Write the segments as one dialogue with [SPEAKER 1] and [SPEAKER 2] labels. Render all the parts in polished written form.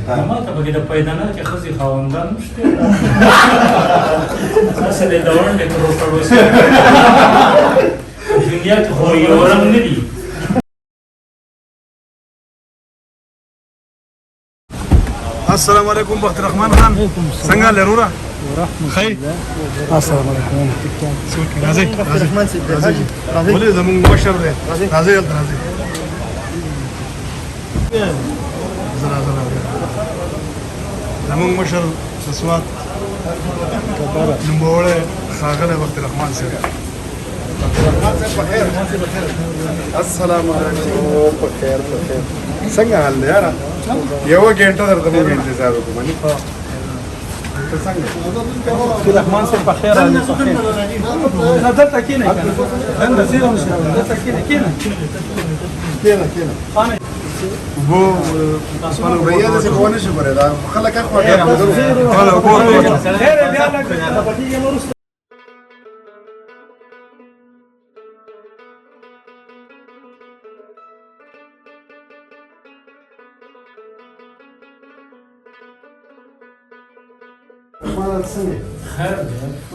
[SPEAKER 1] ما ته پکې د پیدا نه چې ښځې خاوندان نشته، هسې د ونډې تر پړوسي دنیا کې خو یو رنګ نه دي.
[SPEAKER 2] السلام علیکم بخت الرحمن خان، څنګه لروره؟ خیر.
[SPEAKER 3] السلام علیکم.
[SPEAKER 2] څوک راځي؟ راځي، ولې زمونږ مشر دی. راځي، هلته راځي. زه راځه راځه. زمونږ مشر د سوات نوموړی ښاغلی بخت الرحمن صاحب. السلام علیکم. په خیر، په خیر. څنګه حال دی یاره؟ یو ګنټه درته موږ انتظار وکړو. منی ته څنګه؟
[SPEAKER 3] رحمان صاحب، په خیر راغلی، په خیر. نه، دلته کښېنئ که نه، دلته زیرم شي. دلته کښېنئ، کښېنئ.
[SPEAKER 2] کېنه، کېنه.
[SPEAKER 3] خانه.
[SPEAKER 2] وو بیا د څه ونه شي ګوره، دا خلک خو خلک وګوره.
[SPEAKER 3] خیر، بیا لږ پکې نور.
[SPEAKER 1] خیر دی.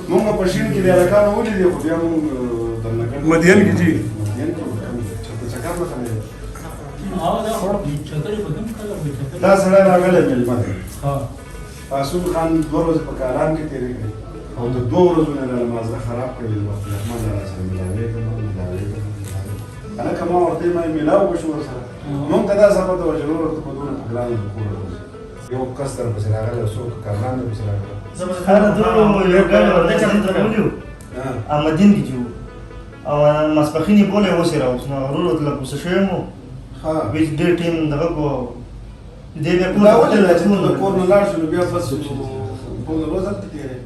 [SPEAKER 2] مونږ په شین کې د هلکانو ولیدې، خو بیا مونږ درنه کړ مدین کې جی، مدین کې چېرته چکر نه کوي.
[SPEAKER 1] او دا خو چکرې به کوم کله وي چکرې.
[SPEAKER 2] دا سړی راغلی مېلمه دی.
[SPEAKER 1] ها.
[SPEAKER 2] پاسون خان دوه ورځې په کالان کې تېرې کړې او د دوو ورځو نه راله مازغه خراب کړل. د بخت الرحمن لالا سره ملاوېږم، ملاوېږم، ملاوېږم. هلکه ما ورته ما ملاو به شو ورسره. مونږ ته دا څه پته وه چې نور ورته په دونه په ګرانه د کوره وځي. یو کس در پسې راغلی او څوک کارلان در پسې راغلی.
[SPEAKER 4] خانه دو یو ګڼ ورته ته ونیو امدین کې چې وو او ماسپخینې بولې اوسې راوست، نو ورور ته غوسه شوی مو.
[SPEAKER 2] ښه.
[SPEAKER 4] وی چې ډېر ټیم دغه کو دې بیا کور
[SPEAKER 2] دا
[SPEAKER 4] ته
[SPEAKER 2] ولې
[SPEAKER 4] وتلی.
[SPEAKER 2] چې ته د کور نه لاړ شو نو بیا بس ټوله ورځ هلته تېرې؟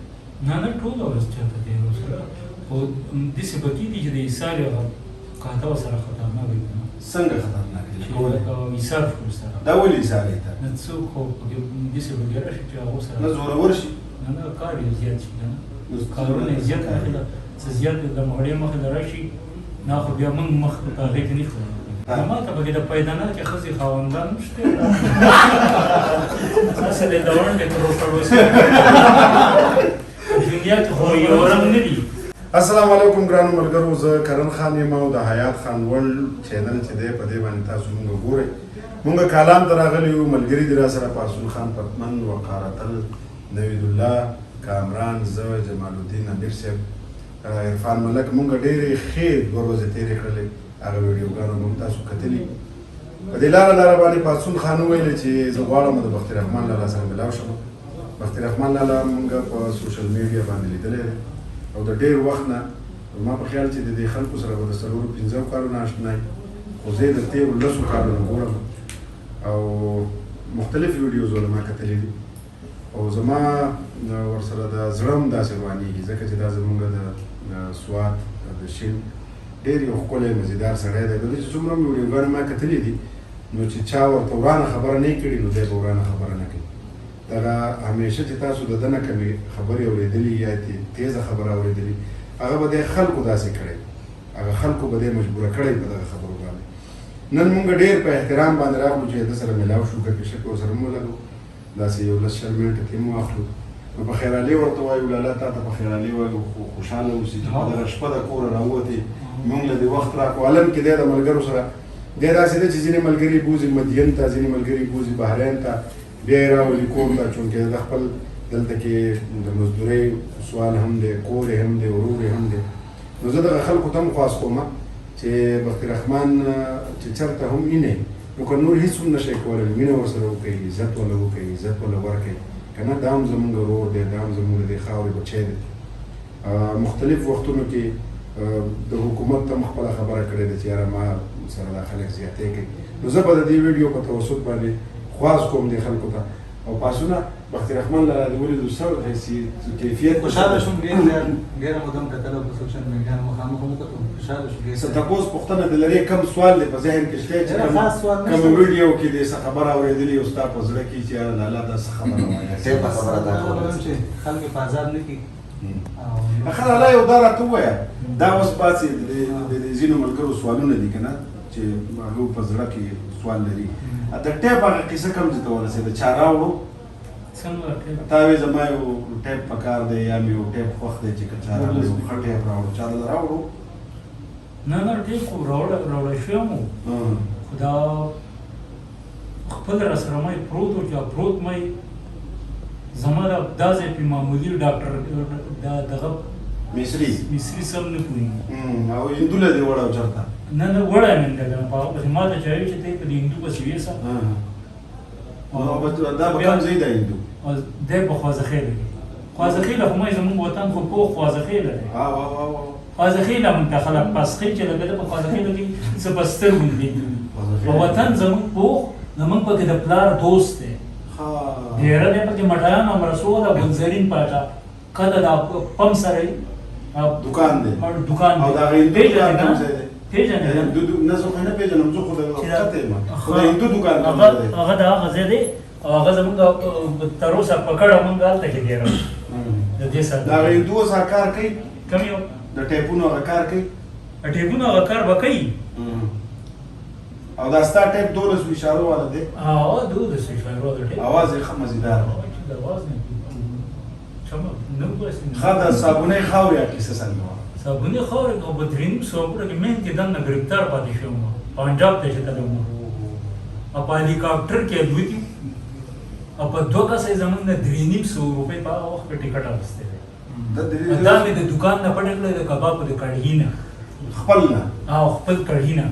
[SPEAKER 1] نه نه، ټوله ورځ چېرته تېرو سره، خو داسې پکې دي چې د ایثار هغه کاته سره خطرناک وي که نه.
[SPEAKER 2] څنګه خطرناک دي؟
[SPEAKER 1] چې لکه ایثار شو سره.
[SPEAKER 2] دا ولې ایثار یې ته؟
[SPEAKER 1] نه، څوک خو پکې داسې پکې راشي چې هغو سره
[SPEAKER 2] نه زورور شي.
[SPEAKER 1] نه نه، کار یې زیات شي که نه، کارونه یې زیات مخې له څه زیات د مغړې مخې له راشي. نه، خو بیا موږ مخ په هغې کې نه شو. ما ته پکې د پیدا نه چې ښځې خاوندان نشته، هسې د ونډې تر پړوسي دنیا کې خو یو رنګ نه دي.
[SPEAKER 2] السلام علیکم ګرانو ملګرو، زه کرن خان یم او د حیات خان ورلډ چینل چې دی په دې باندې تاسو مونږ ګورئ. مونږ کالام ته راغلي یو، ملګري دي را سره پاسون خان پتمن، وقار اتل، نوید الله، کامران، زه، جمال الدین، امیر صاحب، عرفان ملک. مونږ ډېرې ښې دوه ورځې تېرې کړلې. هغه ویډیوګانو هم تاسو کتلي. په دې لاره لاره باندې پاڅون خان وویل چې زه غواړم د بخت الرحمن لالا سره ملاو شم. بخت الرحمن لالا مونږ په سوشل میډیا باندې لیدلی دی او د ډېر وخت نه، ما په خیال چې د دې خلکو سره به د 4-5 کالو نه آشنا یم، خو زه یې د تېرو 10 کالو نه ګورم او مختلف ویډیوز له ما کتلي دي او زما ورسره د زړه هم داسې روانېږي، ځکه چې دا زمونږ د سوات د شین ډېر یو ښکلی مزیدار سړی دی. د دې چې څومره هم ویډیوګانې ما کتلي دي، نو چې چا ورته ورانه خبره نه کړي، نو دی به ورانه خبره نه کوي. دغه همیشه چې تاسو د ده نه کومې خبرې اورېدلي یا تېزه خبره اورېدلي، هغه به دی خلکو داسې کړی، هغه خلکو به دی مجبوره کړی په دغه خبرو باندې. نن مونږ ډېر په احترام باندې راغلو چې ده سره ملاو شو، ګپې شپې ورسره مو ولګو، داسې یو 10-20 منټه ترې مو واخلو. نو په خیرالې ورته وایو، لالا تا ته په خیرالې وایو، خو خوشحاله اوسې چې په دغه شپه د کوره راووتې، مونږ له دې وخت راکړو. عالم کې دی د ملګرو سره دی، داسې دی چې ځینې ملګري بوځي مدین ته، ځینې ملګري بوځي بحرین ته، بیا یې راولي کور ته، چونکې د خپل دلته کې د مزدورۍ سوال هم دی، کور یې هم دی، ورور یې هم دی. نو زه دغه خلکو ته هم خواست کوم چې بخت الرحمن چې چېرته هم اینې، نو که نور هیڅ هم نشئ کولی، مینه ورسره وکړئ، عزت وله وکړئ، عزت وله ورکړئ، که نه دا هم زمونږ ورور دی، دا هم زمونږ د دې خاورې بچی دی. مختلف وختونو کې د حکومت ته هم خپله خبره کړې ده چې یاره ما سره دا خلک زیاتی کوي. نو زه به د دې ویډیو په توسط باندې خواست کوم دې خلکو ته. او پاسونه بخت الرحمن لالا دې ولیدو، څه کیفیت؟
[SPEAKER 5] خوشحاله شوم ډېر زیات. ډېره موده مو کتله په سوشل میډیا، مخامخ مو کتو، خوشحاله شوم ډېر.
[SPEAKER 2] څه تپوس پوښتنه دې لرې؟ کوم سوال دې په ذهن کې شته چې
[SPEAKER 5] یاره خاص سوال نشته.
[SPEAKER 2] کوم ویډیو کې دې څه خبره اورېدلې او ستا په زړه کې چې یاره لالا دا څه خبره وایي؟
[SPEAKER 6] ټیپه خبره دا
[SPEAKER 5] دا
[SPEAKER 6] کوله.
[SPEAKER 5] چې خلک په عذاب نه کړي او
[SPEAKER 2] ښه لالا، یو دا راته ووایه، دا اوس پاڅې د دې ځینو ملګرو سوالونه دي که نه چې هغه په زړه کې سوال لري. د ټیپ هغه قصه کوم ځای ته ورسېده؟ چا راوړو؟
[SPEAKER 1] څنګه ټیپ؟
[SPEAKER 2] تا وې زما یو ټیپ پکار دی، یا مې یو ټیپ خوښ دی، چې که چا راوړو، یو ښه ټیپ راوړو. چا دله راوړو؟
[SPEAKER 1] نه نه، ټیپ خو راوړی شوی هم و، خو دا خپل را سره مې پروت و، چې پروت مې زما دا ځای پې معمولي ډاکټر دا دغه
[SPEAKER 2] مصري
[SPEAKER 1] مصري سم نه پوهېږي.
[SPEAKER 2] او هندو له دې وړه چېرته؟
[SPEAKER 1] نه نه، وړی مې نه دی، په هغه پسې ما ته چا ویل چې ته یې په دې هندو پسې ویسه.
[SPEAKER 2] نو دا به کوم ځای دی هندو؟
[SPEAKER 1] دی په خوازه خېله کې. خوازه خېله خو مې زموږ وطن خو پوخ خوازه خېله دی. خوازه خېله موږ ته خلک پسخې چې لګېده په خوازه خېله کې څه په سترګو نه دي. په وطن زموږ پوخ، زموږ پکې د پلار دوست دی، ډېره دی پکې مټایان هم رسو ده. ګلزرین پاچا کله دا پم سره
[SPEAKER 2] دکان دی،
[SPEAKER 1] دکان
[SPEAKER 2] دی. او دا هندو دکان کوم ځای دی؟
[SPEAKER 1] پېژنې؟
[SPEAKER 2] هندو نه، زه خو نه پېژنم، زه خو د کته یم، خو د هندو دکان کوم ځای دی؟
[SPEAKER 1] هغه د هغه ځای دی، او هغه زموږ تر اوسه پکړه مونږ هلته کې ډېره د دې سره.
[SPEAKER 2] دا هندو اوس هغه کار کوي؟
[SPEAKER 1] کوم یو؟
[SPEAKER 2] د ټیپونو هغه کار کوي؟
[SPEAKER 1] ټیپونو هغه کار به کوي.
[SPEAKER 2] او دا ستا ټیپ 12 اشارو والا دی؟
[SPEAKER 1] او 12 اشارو والا ټیپ،
[SPEAKER 2] اواز یې ښه مزیدار دی.
[SPEAKER 1] اواز نه
[SPEAKER 2] ښه، د صابونۍ خاورې کیسه څنګه وه؟
[SPEAKER 1] صابونې خاورې خو په 3.5 فوټه کې مین کې دننه ګرفتار پاتې شوم، پنجاب ته چې تللی وم، او په هلیکاپټر کې الوتي، او په دوه کسه یې زموږ نه 350 روپۍ په هغه وخت کې ټکټ اخیستی دی. دا مې د دکان نه پټه کړې، د کبابو د کړهي نه.
[SPEAKER 2] خپل نه؟
[SPEAKER 1] او خپل کړهي نه.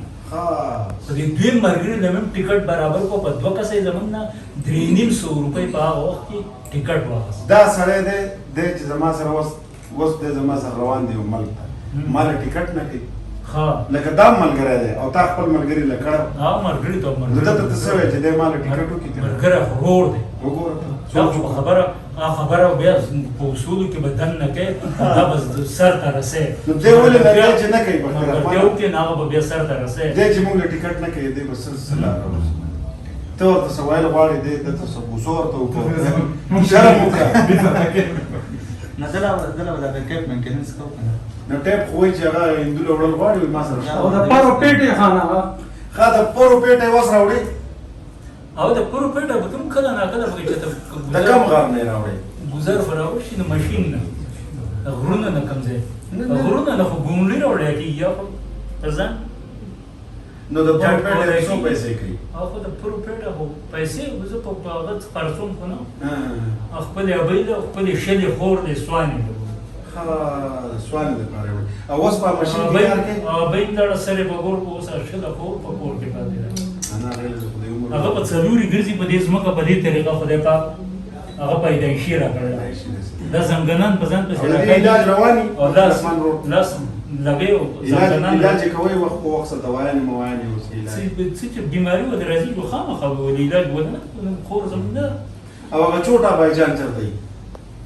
[SPEAKER 1] په دې دویم ملګري له مې هم ټکټ برابر کړو، په دوه کسه یې زموږ نه 350 روپۍ په هغه وخت کې ټکټ واخیست.
[SPEAKER 2] دا سړی دی، دی چې زما سره اوس اوس دی زما سره روان دی ملک ته، ما له ټکټ نه کوي. لکه دا ملګری دی، او تا خپل ملګری له کړه؟
[SPEAKER 1] ها، ملګري ته.
[SPEAKER 2] نو ده ته ته څه وایې چې دی ما له ټکټ وکړي؟
[SPEAKER 1] ملګری خو ورور دی.
[SPEAKER 2] وګوره ته.
[SPEAKER 1] دا خو خبره خبره بیا په اصولو کې به دننه کوې، دا به سر ته رسې.
[SPEAKER 2] نو دی ولې لګیا چې نه کوي؟
[SPEAKER 1] ملګرتیا وکړي، نو هغه به بیا سر ته رسې.
[SPEAKER 2] دی چې موږ له ټکټ نه کوي، دی به څه څه لاره ورسي؟ ته ورته څه ویل غواړې؟ دی ده ته څه غوسه ورته وکړه، شرم وکړه.
[SPEAKER 5] نه، دله به دا ټیپ مینټیننس کوو که نه؟
[SPEAKER 2] نو ټیپ خو وایي چې هغه هندو له وړل غواړي، ما سره شته.
[SPEAKER 3] او د پرو پیټې خانه هغه؟
[SPEAKER 2] ښه، د پرو پیټی اوس راوړې؟
[SPEAKER 1] او د پرو پیټه به کوم کله ناکله پکې چې
[SPEAKER 2] د کوم غر نه یې راوړې؟
[SPEAKER 1] ګذر به راوشي د ماشین نه، د غرونه نه، کوم ځای غرونه نه خو ګونډي راوړی کېږي، یا خو پر ځان.
[SPEAKER 2] نو د پرو پیټی څو پیسې کوي؟
[SPEAKER 1] او خو د پرو پیټه خو پیسې زه په هغه خرڅوم خو نه، خپلې ابۍ له خپلې شلې خور دی سوانې له.
[SPEAKER 2] ښه، سوانې دپاره یې وړي. او اوس په ماشین کې کار کوي؟
[SPEAKER 1] ابۍ دړه سرې په کور کې، اوس شله خور په کور کې پاتې ده.
[SPEAKER 2] هغه
[SPEAKER 1] هغه په څلوري ګرځي په دې ځمکه، په دې طریقه خدای پاک هغه پیدایشي راکړله. دا زنګنان په ځان پسې
[SPEAKER 2] راکړي. علاج رواني
[SPEAKER 1] او لاس لاس لګي او
[SPEAKER 2] زنګنان علاج کوي وخت په وخت، څه دوايانې موایانې اوس علاج
[SPEAKER 1] څه چې بیماري ول راځي، نو خامخا به ولې علاج ونه خور زموږ نه.
[SPEAKER 2] او هغه چوټا بایجان چېرته دی؟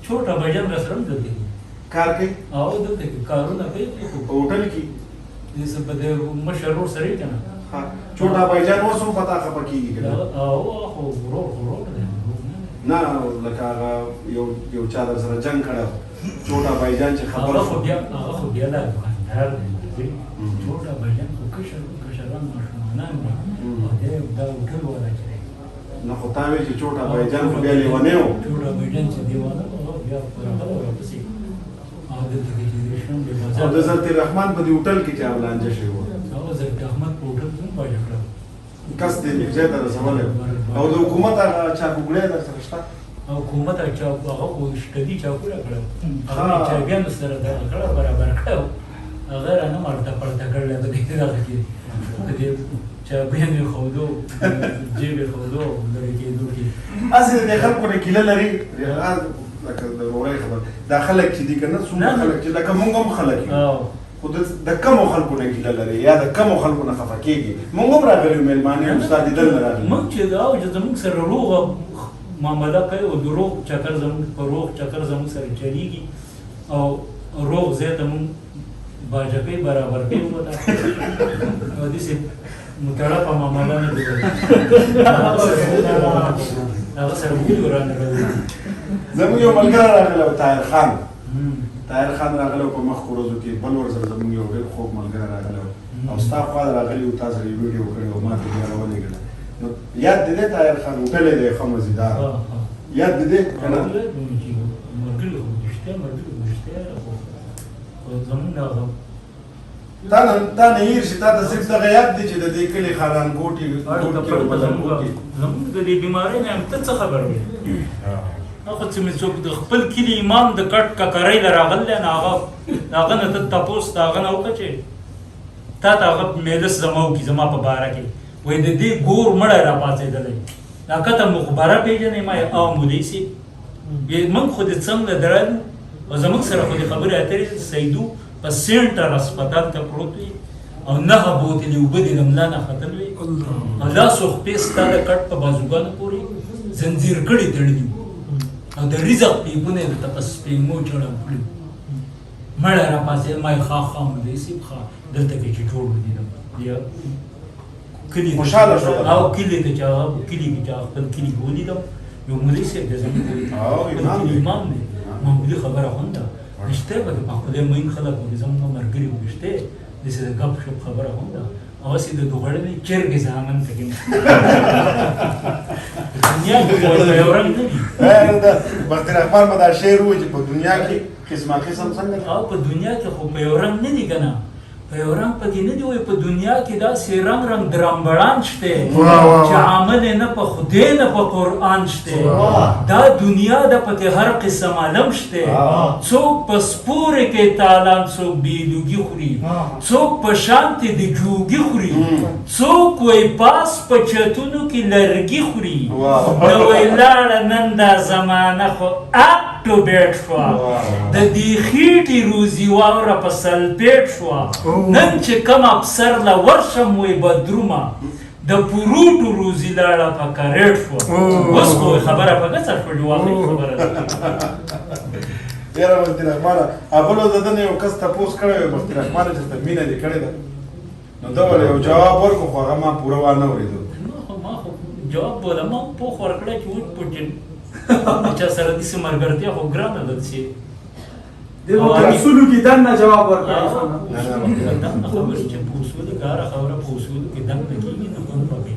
[SPEAKER 1] چوټا بایجان را سره هم دلته
[SPEAKER 2] کار کوي؟
[SPEAKER 1] او دلته کې کارونه کوي.
[SPEAKER 2] په هوټل کې
[SPEAKER 1] دې په دې مشر ورور سره که نه؟
[SPEAKER 2] چوټا بایجان اوس هم پتا خفه کېږي که نه؟
[SPEAKER 1] او خو ورور خو ورور دی.
[SPEAKER 2] نه، لکه هغه یو یو چا در سره جنګ کړی، چوټا بایجان چې خبر
[SPEAKER 1] هغه خو بیا هغه خو بیا لا دکاندار دی. چوټا بایجان خو کشر کشران ماشومانان دي، او دی دا هوټل والا چې دی.
[SPEAKER 2] نو خو تا وی چې چوټا بایجان خو بیا لیونی و.
[SPEAKER 1] چوټا بایجان چې دیوانه و، هغه بیا راغلی ورپسې، او دلته کې چې شم د بازار.
[SPEAKER 2] او د زلتي رحمان په دې هوټل کې چې لانجه شوې وه؟
[SPEAKER 1] هغه زلتي احمد په هوټل کې هم باجه کړه.
[SPEAKER 2] کس دې ځای ته رسولی. او د حکومت هغه چاکوګړی در سره شته؟
[SPEAKER 1] حکومت چاکو هغه خو شکدي چاکو راکړی، هغه چابیانو سره دغه کړه برابر کړی، هغه رانه مرته پرته کړلی په دې دغه کې، په دې چابیان یې ښودو، جیب یې ښودو لرې کېدو کې.
[SPEAKER 2] هسې د خلکو نه کیله لري، لکه د ورورۍ خبر، دا خلک چې دي که نه، څومره خلک چې لکه مونږ هم خلک یو، خو د کمو خلکو نه ګیله لري یا د کمو خلکو نه خفه کېږي. مونږ هم راغلي یو مېلمانه یو، ستا دیدن له راغلي.
[SPEAKER 1] مونږ چې دا چې زمونږ سره روغه معامله کوي، او د روغ چکر زمونږ په روغ چکر زمونږ سره چلیږي، او روغ ځای ته مونږ باجکۍ برابر کوي ورته، او داسې متړپه معامله نه جوړوي. هغه سره ولي ورانه راوړي.
[SPEAKER 2] زمونږ یو ملګری راغلی و، طاهر خان. طاهر خان راغلی و په مخکو ورځو کې، بل ورځ زمونږ یو ډېر خوږ ملګری راغلی و، او ستا خوا راغلی و، تا سره یې ویډیو کړې وه، ما ته بیا راولېږله. نو یاد دې دی طاهر خان هوټل یې دی ښه مزیدار، یاد دې دی که نه؟
[SPEAKER 1] ملګري خو شته، ملګري خو شته، خو زمونږ هغه
[SPEAKER 2] تا نه تا نه هېر شي، تا ته صرف دغه یاد دی چې د دې کلي خانان ګوټي ګوټ کې او بدن ګوټي.
[SPEAKER 1] زمونږ د دې بیمارۍ نه هم ته څه خبر وې؟ هغه چې مې څوک د خپل کلي امام د کټ ککرۍ له راغلی نه، هغه د هغه نه ته تپوس د هغه نه وکړه چې تا ته هغه میلس زما وکړي زما په باره کې، وایي د دې ګور مړی راپاڅېدلی، دا کته مخبره پېژنې؟ ما یې او مولوي صاحب موږ خو دې څنګه درلو او زموږ سره خو دې خبرې اترې سیدو په سینټر هسپتال ته پروت وي او نهه بوتلې اوبه دې د ملا نه ختل وي او لاس او خپې ستا د کټ په بازوګانو پورې زنځیر کړي تړلي او د رزق پیپونه یې درته په سپېمو چړم کړي. مړی راپاڅېد، ما یې ښه ښه مولوي صاحب ښه دلته کې چې جوړ ولیدم کلي
[SPEAKER 2] خوشحاله شو
[SPEAKER 1] او کلي ته چې هغه کلي کې چې خپل کلي کې ولیدم، یو مولوي صاحب دی زموږ کلي امام دی، معمولي خبره هم ده نشته پکې، په خدای مین خلک پکې زموږ ملګري پکې شته، داسې د ګپ شپ خبره هم ده او هسې د دوغړنې چرګې زامن پکې نشته. دنیا کې خو په یو رنګ نه دي.
[SPEAKER 2] بخت الرحمن به دا شعر ووایي چې په دنیا کې قسمه قسم څنګه؟
[SPEAKER 1] او په دنیا کې خو په یو رنګ نه دي که نه، په یو رنګ پکې نه دي. وایي په دنیا کې داسې رنګ رنګ درمبړان شته چې عمل یې نه په خدای نه په قرآن شته، دا دنیا ده پکې هر قسم عالم شته، څوک په سپورې کې تالان، څوک بېلوګي خوري، څوک په شانتې د جوګي خوري، څوک وایي پاس په چتونو کې لرګي خوري. نو وایي لاړه نن دا زمانه خو اپ ټو بیټ شوه، د دې خېټې روزي واوره په سلپېټ شوه، نن چې کوم افسر له ورشم وایي بدرومه د پروټو روزي لاړه په کریټ شوه. اوس خو خبره په ګڅه شوه، واقعي خبره ده.
[SPEAKER 2] یاره بخت الرحمنه بل د ده نه یو کس تپوس کړی وی، بخت الرحمنه چې ته مینه دې کړې ده، نو ده ورته یو جواب ورکړو خو هغه ما پوره وانه اورېدو.
[SPEAKER 1] ما خو جواب بوله ما پوخ ورکړی چې وچ پوچ چا سره داسې ملګرتیا خو ګرانه ده چې
[SPEAKER 3] دی په اصولو کې دننه جواب ورکړی.
[SPEAKER 1] دننه خبرې چې په اصولو کې هره خبره په اصولو کې دننه کېږي نو هم به کوي.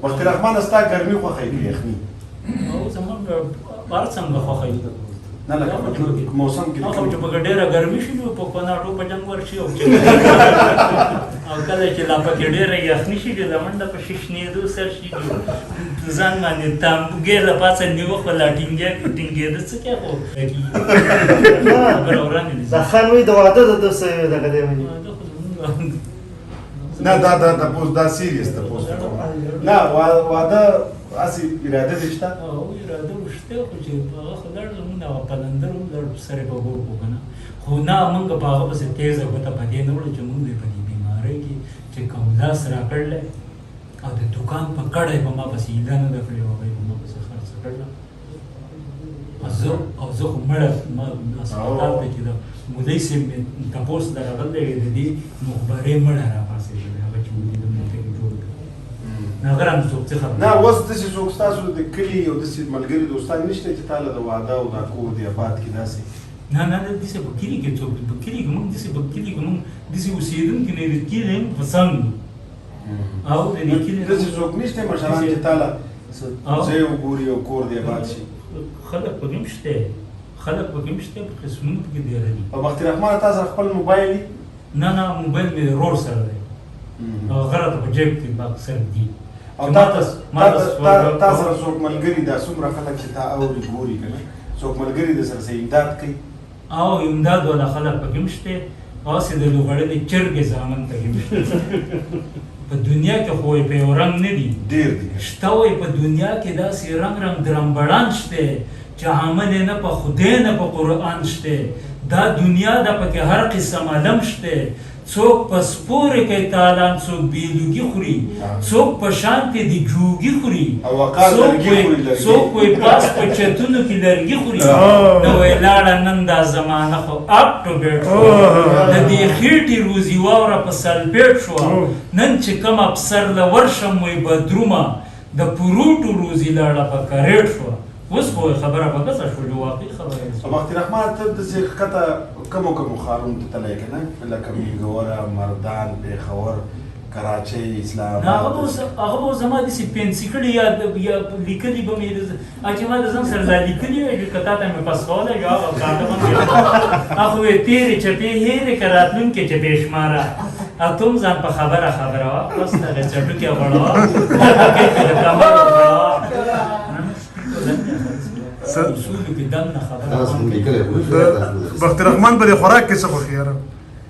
[SPEAKER 2] بخت الرحمن ستا ګرمي خوښوي که یخني؟
[SPEAKER 1] او زموږ هر څنګه خوښوي.
[SPEAKER 2] نه لکه په موسم کې
[SPEAKER 1] خو چې په ډېره ګرمي شي نو په کوناټو په جنګ ورشي، او او کله چې لا پکې ډېره یخني شي چې لمنډه په شیشنېدو سر شي، ځان باندې تامبوګې له پاسه نیوه خو لا ټینګېده څه کې خو خبره ورانې دي.
[SPEAKER 4] دا خان وایي د واده د ده څه دغه دی وایي.
[SPEAKER 2] نه دا دا تپوس دا سیریس تپوس کوم، نه واده هسې اراده دې شته؟
[SPEAKER 1] او اراده شته خو چې هغه خو لاړ زمونږ هغه پلندر هم لاړ سر یې په ګور کړو که نه، خو نه موږ په هغه پسې تېزه ګوته په دې نه وړو چې موږ په دې بیمارۍ کې چې کوم لاس راکړلی او د دوکان په کډه یې په ما پسې ایله نه ده کړې او هغه یې په ما پسې خرڅه کړله. او زه خو مړه ما هسپتال ته چې د مولوي صاحب مې تپوس ته راغلی د دې مخبرې مړه راپاڅېدلې، هغه چې ولیدم دلته کې جوړ کړ. هغه رانه څوک څه خبر
[SPEAKER 2] نه. اوس داسې څوک ستاسو د کلي او داسې ملګري دوستان نشته چې تا له د واده او دا کور دې اباد کړي داسې؟
[SPEAKER 1] نه نه نه، داسې په کلي کې څوک په کلي کې موږ داسې په کلي کې موږ داسې اوسېدونکي نه یو، د کلي هم په څنګ او د دې کلي
[SPEAKER 2] داسې څوک نشته مشران چې تا له ځای وګوري او کور دې اباد شي؟
[SPEAKER 1] خلک پکې هم شته، خلک پکې هم شته، په قسمونو پکې ډېره دي.
[SPEAKER 2] او بخت الرحمن تا سره خپل موبایل وي؟
[SPEAKER 1] نه نه، موبایل مې ورور سره دی، هغه راته په جیب کې اکثر دي.
[SPEAKER 2] او تا سره څوک ملګري دا څومره خلک چې تا اوري ګوري که نه، څوک ملګري د سره څه امداد کوي؟
[SPEAKER 1] او امداد والا خلک پکې هم شته، او هسې د لوغړنې چرګې زامن پکې هم شته. په دنیا کې خو په یو رنګ نه دي،
[SPEAKER 2] ډېر دي
[SPEAKER 1] شته. وایي په دنیا کې داسې رنګ رنګ درمبړان شته چې عمل یې نه په خدای نه په قرآن شته، دا دنیا ده پکې هر قسم عالم شته، څوک په سپورې کوي تالان، څوک بېلوګي خوري، څوک په شانتې د جوګي خوري، څوک وایي پاس په چتونو کې لرګي خوري. نو وایي لاړه نن دا زمانه خو اپ ټو بیټ شوه، د دې خېټې روزي واوره په سلپېټ شوه، نن چې کوم افسر له ورشم وایي بدرومه د پروټو روزي لاړه په کریټ شوه. اوس خو خبره په ګڅه شوه، واقعي خبره ده.
[SPEAKER 2] بخت الرحمن ته داسې ښکته کومو کومو ښارونو ته تللی که نه، لکه مېنګوره، مردان، پېښور، کراچۍ، اسلام
[SPEAKER 1] نه، هغه به زما داسې پنسي کړي یا لیکلي به مې، چې ما د ځان سره لا لیکلي وی چې که تا ته مې پسخولی یو هغه کاته به مې هغه وې تېرې چپې هېرې که راتلونکې چپې شماره، او ته هم ځان په خبره خبره وه، بس دغه چټوکې غوړوه، د کمر غوړوه. اصولو کې دننه خبره.
[SPEAKER 6] بخت الرحمن په دې خوراک کې څه خوښي یاره؟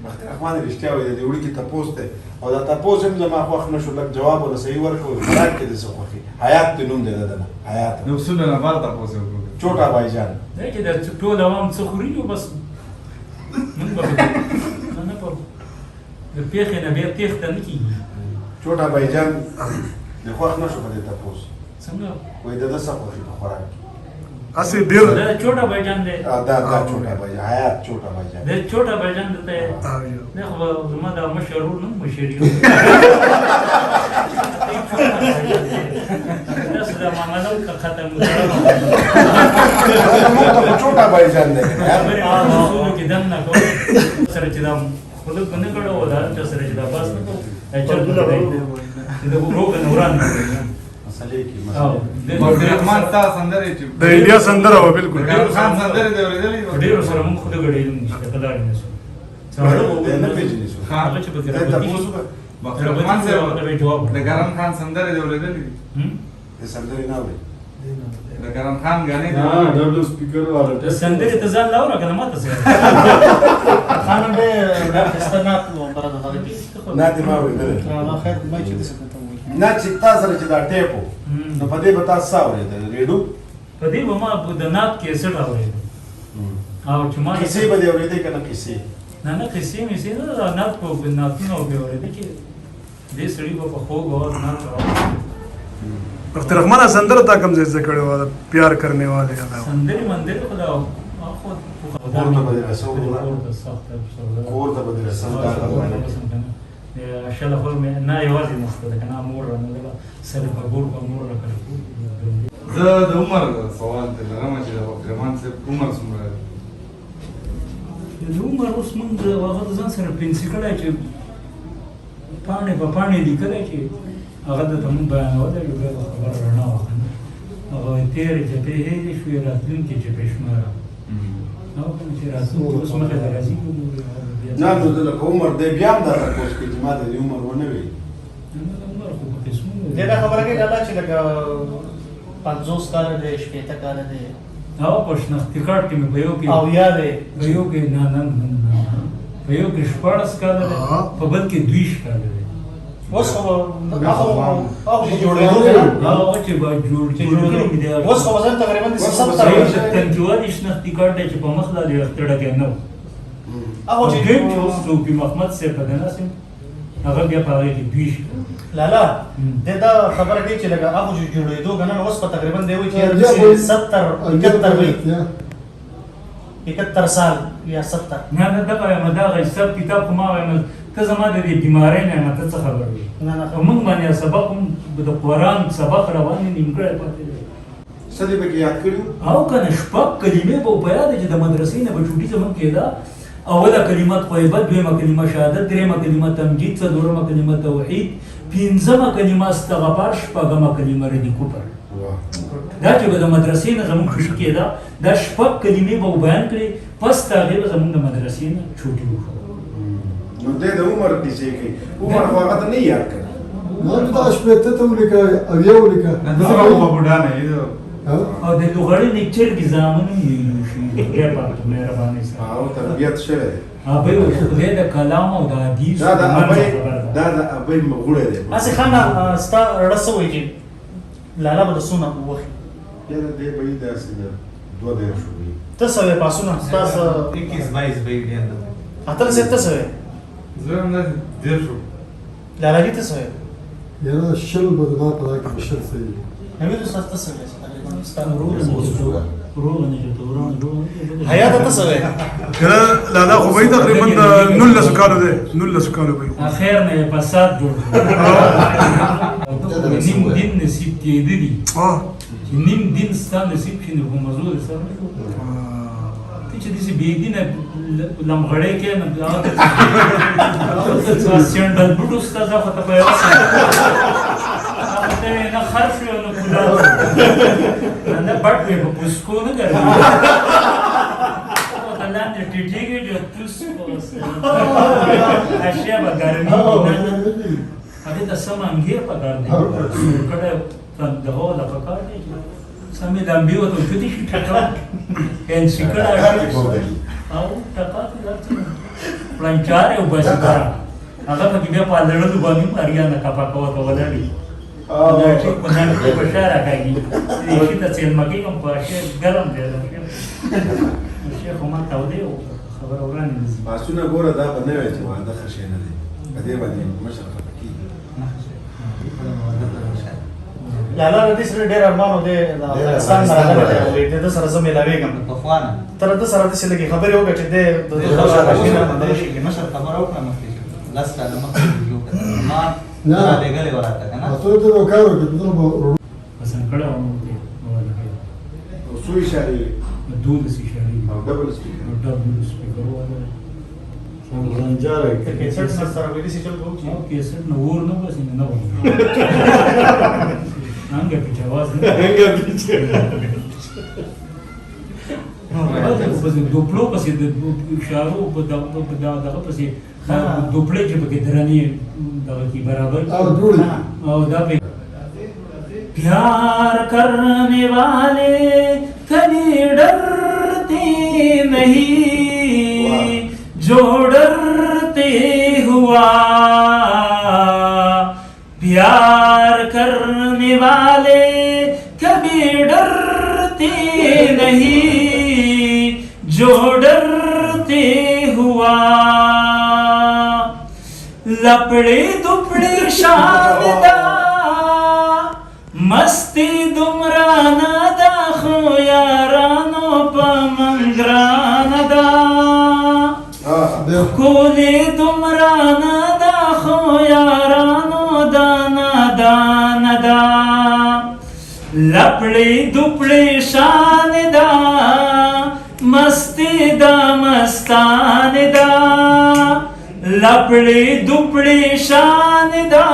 [SPEAKER 2] بخت الرحمن رښتیا وایي، د دې وړوکي تپوس دی او دا تپوس هم زما خوښ نه شو، لږ جواب ورله صحیح ورکړو. خوراک کې دې څه خوښي؟ حیات دې نوم دی د ده نه، حیات
[SPEAKER 5] د اصولو نه بار تپوس یې وکړو.
[SPEAKER 2] چوټا بایجان
[SPEAKER 1] دی چې د ټول عوام څه خوري، نو بس موږ به نه په د پېښې نه بیا تېښته نه کېږي.
[SPEAKER 2] چوټا بایجان دې خوښ نه شو په دې تپوس؟
[SPEAKER 1] څنګه؟
[SPEAKER 2] وایي د ده څه خوښي په خوراک کې؟
[SPEAKER 6] هسې ډېر
[SPEAKER 1] دا چوټا بایجان دی،
[SPEAKER 2] دا چوټا بایجان، حیات چوټا بایجان
[SPEAKER 1] د چوټا بایجان دلته دی، خو زما دا مشر ورور نه مشر یو تاسو دا معامله وکړه ختم.
[SPEAKER 2] موږ ته خو چوټا بایجان دی.
[SPEAKER 1] خبرې اصولو کې دننه کوو سره چې دا خوله به نه ګړوو، دا هلته سره چې دا باس نه کوو، دا چرته دی چې د ورو که نه وران نه کړي.
[SPEAKER 2] مسلې کې
[SPEAKER 5] بخت الرحمن تا سندرې چې
[SPEAKER 6] د انډیا سندره وه بالکل.
[SPEAKER 5] ګرم خان سندرې دې اورېدلې؟
[SPEAKER 1] ډېرو سره موږ خوله ګړېدو نشته، که لاړې نه شو
[SPEAKER 2] نه پېژنې څوک.
[SPEAKER 1] هغه چې په
[SPEAKER 2] دی تپوس وکړه.
[SPEAKER 5] بخت الرحمن صاحب
[SPEAKER 1] جواب
[SPEAKER 5] د ګرم خان سندرې دې اورېدلې؟
[SPEAKER 2] د سندرې نه اوري،
[SPEAKER 5] د ګرم خان غانې دې
[SPEAKER 7] ډبل سپیکر والا
[SPEAKER 1] د سندرې ته ځان لاوره که نه ما ته څه
[SPEAKER 4] خان ډېر ښایسته نعت بره ده دغه کې.
[SPEAKER 2] نه دې ما اورېدلی
[SPEAKER 4] نه خیر، ما چې داسې ته وایي
[SPEAKER 2] نه چې تا سره چې دا ټیپ و نو په دې به تاسو څه اورېدل؟ ریډو
[SPEAKER 1] په دې به ما د نعت کیسټ اورېدل او چې ما
[SPEAKER 2] کیسې به دې اورېدې که نه کیسې؟
[SPEAKER 1] نه نه، قصې مې څه نه، دا نعت په نعتونه به اورېدل چې دې سړي به په خوږ اواز نعت راوړ.
[SPEAKER 6] بخت الرحمن سندره تا کوم ځای زده کړې وه پیار کرنے والے؟
[SPEAKER 1] سندرې مندرې خو دا خو
[SPEAKER 2] کور ته به دې رسو وروره،
[SPEAKER 1] کور ته سخته
[SPEAKER 2] کور ته به دې رسو. دا
[SPEAKER 1] شله خور مې نه یوازې نسته ده که نه مور رانه لګه سره په ګور په مور راکړه.
[SPEAKER 5] زه د عمر سوال ته لرم چې د بخت الرحمن صاحب عمر څومره دی؟
[SPEAKER 1] د عمر اوس موږ هغه د ځان سره پنسي کړی چې پاڼې په پاڼې لیکلی چې هغه درته موږ بیانولی یو بیا به خبره رڼا وه که نه. هغه تېرې چپې هېرې شوې، راتلونکې چپې شماره او که نه چې راتلونکې اوس مخې ته راځي.
[SPEAKER 2] نه نو د لکه عمر دی بیا هم دا تپوس کوي چې ما ته دې عمر ونه وي.
[SPEAKER 1] عمر خو په قسمونو
[SPEAKER 4] دی. دا خبره کوي لالا چې لکه 50 کاله دی، 60 کاله دی
[SPEAKER 1] او په شناختي کارت کې مې په یو کې
[SPEAKER 4] او یا دی
[SPEAKER 1] په یو کې نه نه نه په یو کې 16 کاله دی، په بل کې 22 کاله دی.
[SPEAKER 4] اوس خو هغه چې جوړېدو که نه
[SPEAKER 1] هغه چې به جوړ کړي مې دی
[SPEAKER 4] اوس خو وزن تقریبا د 70
[SPEAKER 1] تنکیوالي شناختي کارت دی چې په مخ لا دی اختړه کې نه و.
[SPEAKER 4] هغه چې
[SPEAKER 1] دویم چې اوس صوفي محمد صاحب په ناست یم هغه بیا په هغې کې 22.
[SPEAKER 4] لالا د دا خبره کوي چې لکه هغه چې جوړېدو که نه اوس په تقریبا دی وایي چې 70 71 وي، 71 سال یا 70.
[SPEAKER 1] نه نه دغه وایم، دغه حساب کتاب خو ما وایم ته زما د دې بیمارۍ نه یم، ته څه خبر وې؟
[SPEAKER 4] نه نه
[SPEAKER 1] په موږ باندې سبق هم د قرآن سبق روان دی نیمګړی پاتې دی.
[SPEAKER 2] څه دې پکې یاد کړي وو؟
[SPEAKER 1] او که نه شپږ کلمې به په یاد چې د مدرسې نه به چوټي زموږ کېده. اوله کلمه طیبه، دویمه کلمه شهادت، درېیمه کلمه تمجید، څلورمه کلمه توحید، پنځمه کلمه استغفار، شپږمه کلمه رد کفر. دا چې به د مدرسې نه زموږ چوټي کېده دا شپږ کلمې به بیان کړې، پس د هغې به زموږ د مدرسې نه چوټي وکړو.
[SPEAKER 2] نو دی د عمر کیسې کوي، عمر خو هغه ته نه یاد کړ.
[SPEAKER 7] نه تا 60 ته ولیکه او یو ولیکه.
[SPEAKER 5] نه دومره خو به بوډا نه یې.
[SPEAKER 1] او د لغړې چرګې زامن هم ویلو شي، خدای پاک په مهربانۍ سره
[SPEAKER 2] او تربیت شوی دی.
[SPEAKER 1] ابۍ خدای د کلام او د حدیث
[SPEAKER 2] دا د ابۍ
[SPEAKER 1] خبره ده.
[SPEAKER 2] دا د ابۍ مغوړی دی.
[SPEAKER 4] هسې خانه ستا زړه څه وایي چې لالا به د څونه وخي؟
[SPEAKER 2] یاره دی به یې داسې د 32 وي.
[SPEAKER 4] ته څه وایې پاسونه ستا څه؟
[SPEAKER 5] 21 22 به یې ډېر.
[SPEAKER 4] اتل صاحب ته څه وایې؟
[SPEAKER 5] زه هم داسې 30.
[SPEAKER 4] لالا جي ته څه وایې؟
[SPEAKER 7] یاره 20 به زما په دا کې 20 صحیح وي.
[SPEAKER 4] نوید استاد ته څه وایې؟ تقریبا ستا حیا ته څه وایې؟
[SPEAKER 6] یاره لالا خو به تقریبا د 19 کالو دی، 19 کالو به.
[SPEAKER 1] اخر نه یې فساد جوړ کړ. نیم دین نصیب کېده دي چې نیم دین ستا نصیب شي نو په مزو دې سر نه شو. ته چې داسې بېدینه لمغړی کې نه هغه ته سینډل بوټ استاد خو ته په یوه هغه ته نه خر شوې او نه کولال نه بټ وې په پوسکو نه ګرځي ته لاندې ټیټېږي چې پوس اشیا به ګرمي هغې ته سم انګیر پکار دی سور کړی دغه وله پکار دی سمې لمبې ورته اوچتې شي ټکا فینسي کړی او ټکا ته هر څه پړنچارې وباسي بره هغه پکې بیا په لړلو باندې هم اریانه کپا کوه ته ولاړ وي دا ټیک په نن کې په شا راکاږي دې شي ته څېلمه کېږم خو شی ګرم دی دا شی خو ما تاودی او خبره وړاندې نه ځي.
[SPEAKER 2] پاسونه ګوره دا به نه وای چې واده ښه شی نه دی په دې باندې مشر خفه کېږي.
[SPEAKER 4] لالا د دې سره ډېر ارمان و دی د افغانستان نه راغلی دی او د ده سره زه میلاوېږم
[SPEAKER 5] پخوا نه
[SPEAKER 4] تر ده سره داسې لږې خبرې وکړه چې دی د ده خبره
[SPEAKER 5] مشر خبره وکړه مخکې چې 10 کاله مخکې ویډیو کتل ما رالېږلې وه راته که نه
[SPEAKER 7] ته ته یو کار وکړه ته به
[SPEAKER 1] پسند کړی او موږ دې واده کړی.
[SPEAKER 2] او څو اشارې وې؟
[SPEAKER 1] 12 اشارې
[SPEAKER 2] او double speaker.
[SPEAKER 1] او double speaker واده.
[SPEAKER 4] کیسټ سره ویلي چې چل وو.
[SPEAKER 1] او کیسټ نو ور نه بس نه و. څنګه په جواز نه.
[SPEAKER 2] څنګه پیچ.
[SPEAKER 1] پسې دوپلو پسې د اشارو په دغه پسې دوپړې چې پکې درنې دغه کې برابر
[SPEAKER 7] او جوړ
[SPEAKER 1] او دا په प्यार करने वाले कभी डरते नहीं, जो डरते हुआ। प्यार करने वाले कभी डरते नहीं, जो डरते हुआ। लपड़े दुपड़े शान दा مستی دومره نه ده خو یارانو په موږ ګرانه ده، ښکلې دومره نه ده خو یارانو دانه دانه ده، لپړې دوپړې شان ده مستی ده مستان ده، لپړې دوپړې شان ده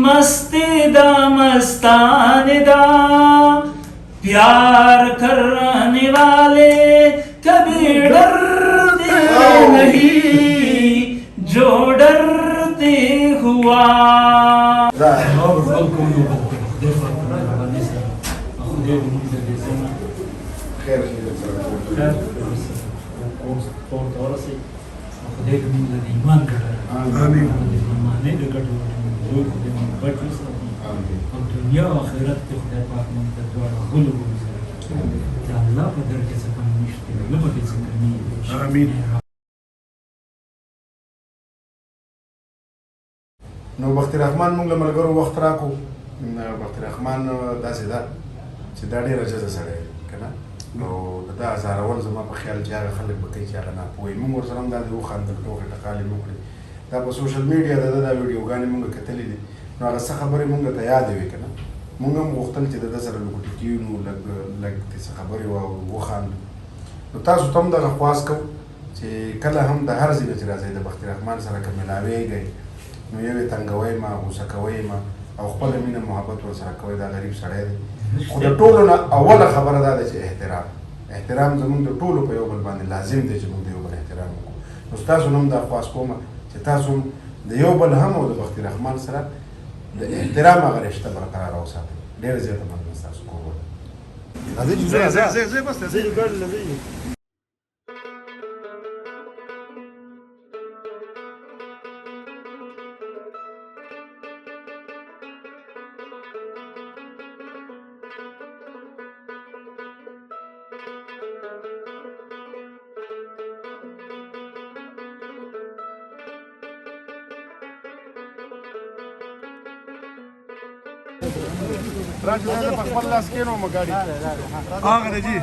[SPEAKER 1] مستی دا مستان دا۔ प्यार करने वाले कभी डरते नहीं, जो डरते हुआ। خدای دې موږ د دې ځای نه
[SPEAKER 2] خیر
[SPEAKER 1] خیر کور ته ورسوي. خدای دې موږ د ایمان ګټه راکړي.
[SPEAKER 6] آمین.
[SPEAKER 1] د ایمانۍ د ګټې لوی خدای موږ بچ وساتي او دنیا او آخرت کې خدای پاک موږ ته دواړه غلو وګرځوي. د الله په در کې څه کم نشته، نه پکې څه کمېږي.
[SPEAKER 6] آمین.
[SPEAKER 2] نو بخت الرحمن موږ له ملګرو وخت راکو. بخت الرحمن داسې ده چې دا ډېر عاجزه سړی دی که نه، نو د ده ازارول زما په خیال چې هغه خلک به کوي چې هغه ناپوه وي. موږ ورسره هم دا دی وخندل، ټوکې ټکالې مو وکړې. دا په social media د ده دا ویډیوګانې موږ کتلې دي، نو هغه څه خبرې موږ ته یادې وې که نه. موږ هم غوښتل چې د ده سره لوګټي کېنو، لږ لږ ترې څه خبرې واورو، وخاندو. نو تاسو ته هم دغه خواست کوو چې کله هم د هر ځای نه چې راځئ د بخت الرحمن سره که ملاویږئ نو یو یې تنګوئ ما، غوسه کوئ ما او خپله مینه محبت ورسره کوئ. دا غریب سړی دی. خو د ټولو نه اوله خبره دا ده چې احترام، احترام زموږ د ټولو په یو بل باندې لازم دی چې موږ د یو بل احترام وکړو. نو ستاسو نه هم دا خواست کوم چې تاسو هم د یو بل هم او د بخت الرحمن سره د احترام هغه رشته برقراره وساتئ. ډېره زیاته مننه، ستاسو کور ودان.
[SPEAKER 6] راځئ چې ځه ځه ځه بس ځه.
[SPEAKER 2] راځه په خپل لاس کې نو مګاډي
[SPEAKER 6] هغه دی جی.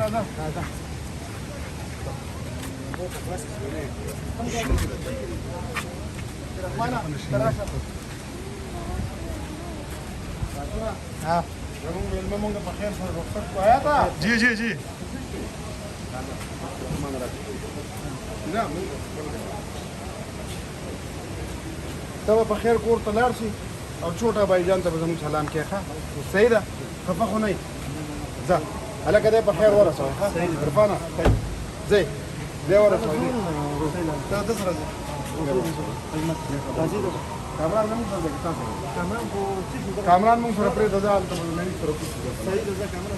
[SPEAKER 2] زموږ مېلمه مونږ په خیر سره رخصت کو آیا تا
[SPEAKER 6] جی جی جی.
[SPEAKER 7] نه، ته به په خیر کور ته لاړ شي او چوټا بایجان ته به زموږ سلام کې. ښه، صحیح ده؟ خفه خو نه یې؟ ځه هلکه، دی په خیر ورسوه. ښه عرفانه، ځئ، دی ورسوه. ته د سره ځه. کامران نه موږ سره، تاسو کامران موږ سره پرېږده، ځه هلته به نوي سره کوو.